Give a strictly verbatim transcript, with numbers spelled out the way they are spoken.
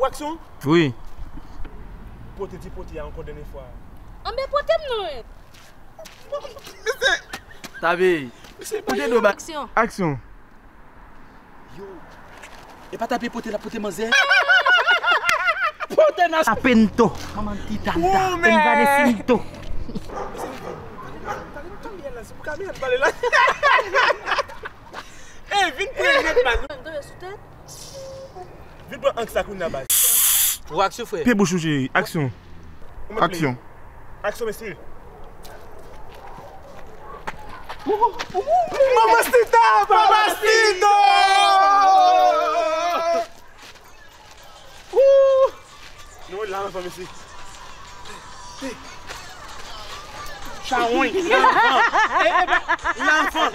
Aksyon. Wi. Pote ti pote a ankò dènye fwa. Anben pote m non. Tape. Pote do ba. Aksyon. Aksyon. Yo. E pa tape pote la, pote manzè. Pote nan. Tape nto. Manman ti tanta. Envanesinto. Vin pran nèt baz. Vin pran anks la kounye a baz. Ou aksyon frè. Pye bouch ou cheri. Aksyon. Aksyon. Aksyon mesye. Manman Sita, Manman Sita. Nou la anvan mesye. Chawony, la anvan. La anvan.